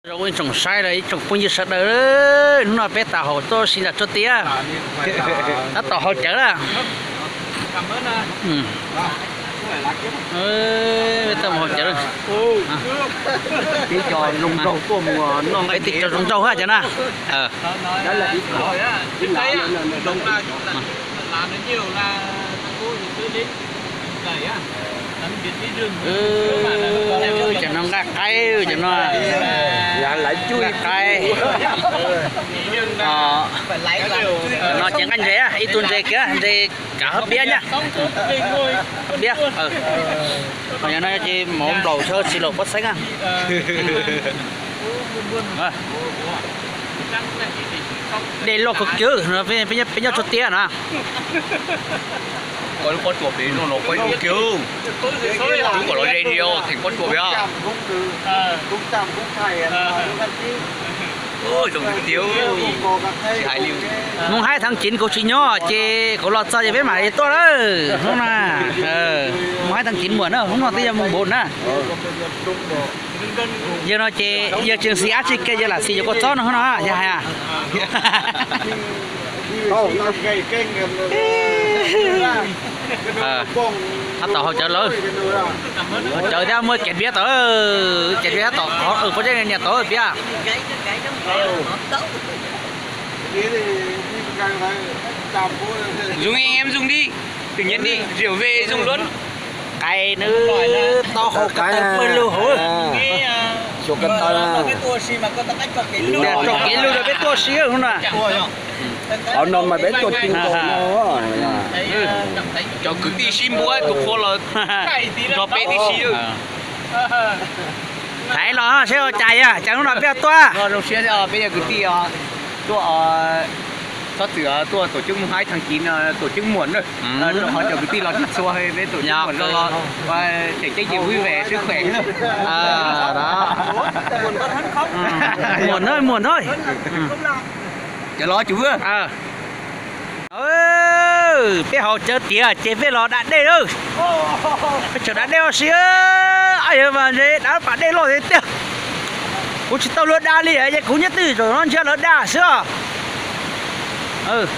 Zoo ib tsoom saib los ib tsoom phooj ywg sawv daws, hnub no peb tau hauv tuaj si nram Tsuas Tiab, tab tom haus cawv lawm. Peb tau mus haus cawv lawm. Peb cov zoo nraug tuaj mus noj nqaij, peb tij cov zoo nraug hab cov na. Cov no nqaij qaib, cov no nqaij qaib. No ces nqaij ntses, ib tug ntses kiag, ntses kav hab piab nyaj. Hab piab. Ho yog no ces mov nplaum sawv tsis laum pob xeeb. Dej loj kawg kiag, peb nyob Tsuas Tiab na. Koj lub pob tsuas pem no los koj ua kiag, tub kom los ze li os, theem pob tsuas pem. Zoo tiag, tsis hais li. Moos Haib Thaj Kiv kuv tsis nyob ces kuv los txog ces peb mam li tuaj lawm hnub na. Moos Haib Thaj Kiv muam na, hnub no twb yog moos npaum na. Yawg no ces yawg tseem xis ab tsi kiag, yawg lam xis yuav kua txob no no, yawg hais. Tab tom haus cawv lawm. Haus cawv thiab muaj kev npiab tod, kev npiab tab tom qhov pob zeb nias tod piab. Zoom em zoom đi, tự nhiên đi, rượu về zoom luôn. Qais nws tau haus ko taw pawg lug hauv. Tsom kev lug rau peb tuaj si hnub no. Qhov no mas peb tuaj ti nkaus no. Cov kwv tij sib npuab tus qhua los nrog peb tib si. Thaiv los seb ua cas yog cas hnub no peb tuaj. Zoo siab peb yog kwv tij tuaj, txhob txwm tuaj tổ chức Moos Haib Thaj Kiv, tổ chức muam na. Ho cov kwv tij los tsis txhua, peb tổ chức muam no los tseem ceeb ces vui vẻ sức khỏe. Muam na, muam na. Cov los cov peb haus cawv tiav ces peb los da dej lawm. Peb tseem da dej ua si, ab yawg mas ntshe dav pas dej loj tiag tiag. Kuv tsis tau luag da li es kuv nyob twj ywm zaum no ntsia lawv da xwb os.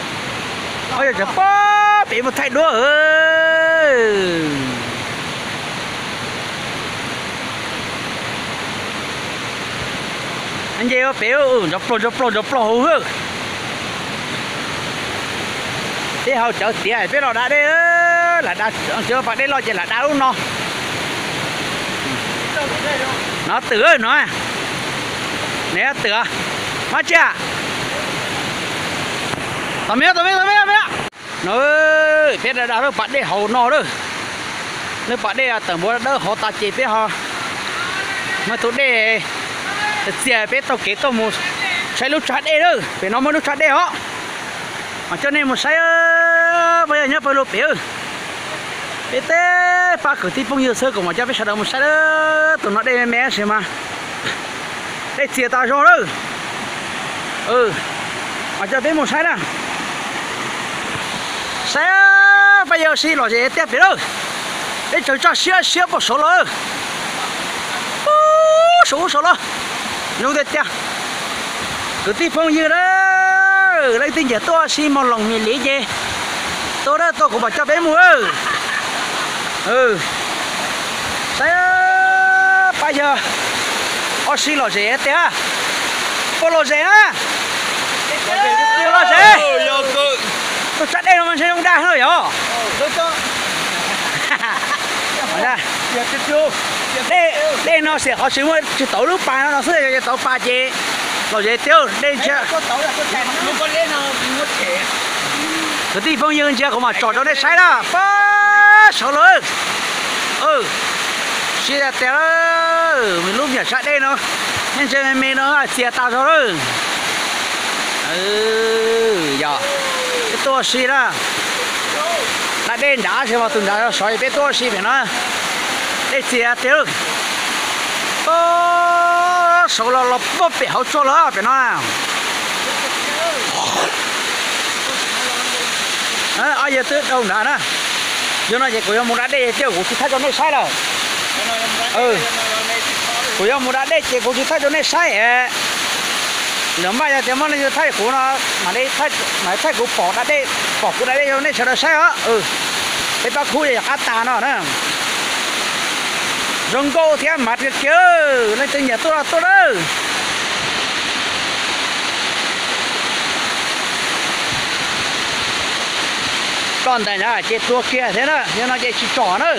Ab yawg tseem pom pem mus thaij duab. Nce pem nrov plaug nrov plaug nrov plaug hauv. Peb haus cawv tiav peb los da dej, lam da, tsis pas dej loj ces lam da lub no. No twm no, ne twm, mab tsia. Tos me, tos me, tos me, tos me. No, peb da da lub pas dej hauv no lawm. Lub pas dej tawm npuav dawb hauv tas ces peb ho muaj tus dej txias, peb taug kev tuaj mus saib lub tsag dej lawm. Pem no muaj lub tsag dej os. Mas coj nej mus saib, pab yog nyob pawg lug pem. Peb tej pab kwv tij phooj ywg xwb, kuv mam coj peb sawv daws mus saib lawm. Tus no dej me me tab sis mas dej txias tas zog lawm. Mas coj peb mus saib na. Saib pab yawg ua si lom zem tiag pem lawm. Peb tsaws tso siab siab puag saud los, puag saud ub saud los. Zoo tiag tiag. Kwv tij phooj ywg na, leej twg nyiam tuaj ua si mos loos mis liv ces tuaj na, tuaj kuv mam coj peb mus. Saib pab yawg ua si lom zem tiag. Puas lom zem na? Puas lom zem? Tus tsag dej no mas ntshe zoo dag heev yog. Dej no xiam qhov tsis muaj, tsis tau lub pas no no xwb, yog tau pas ces lom zem tiag dej ntsia. Kwv tij phooj ywg ntsia kuv mam tsom rau nej saib na, puag saud los. Siab tiag tiag, lub me nyuam tsag dej no, nej ntsia me me no txias tas zog lawm. Yog peb tuaj ua si na, da dej nrad tab sis mas tus nrad sov, peb tuaj ua si pem no, dej txias tiag. Puag saud los los puag pem hauv tsua los pem no. Ob yawg twb dhau nrad na. Yog no ces kuv yuav mus da dej thiab, kuv tsis thaij rau nej saib lawm. Kuv yuav mus da dej ces kuv tsis thaij rau nej saib. Lawv maj yog tias muaj leej twg thaij kuv no, mam li thaij kuv pom da dej, pom kuv da dej rau nej sawv daws saib os. Peb pab khub yog qab tas no na. Zoo nkauj thiab mas kiag kiag, leej twg nyiam tuaj los tuaj lawm. Ploj ntais na ces tuag kiag thiab na, yog no ces tsis tsom na.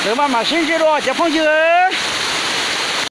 Lawv maj mam sib ntsib dua cov phooj ywg.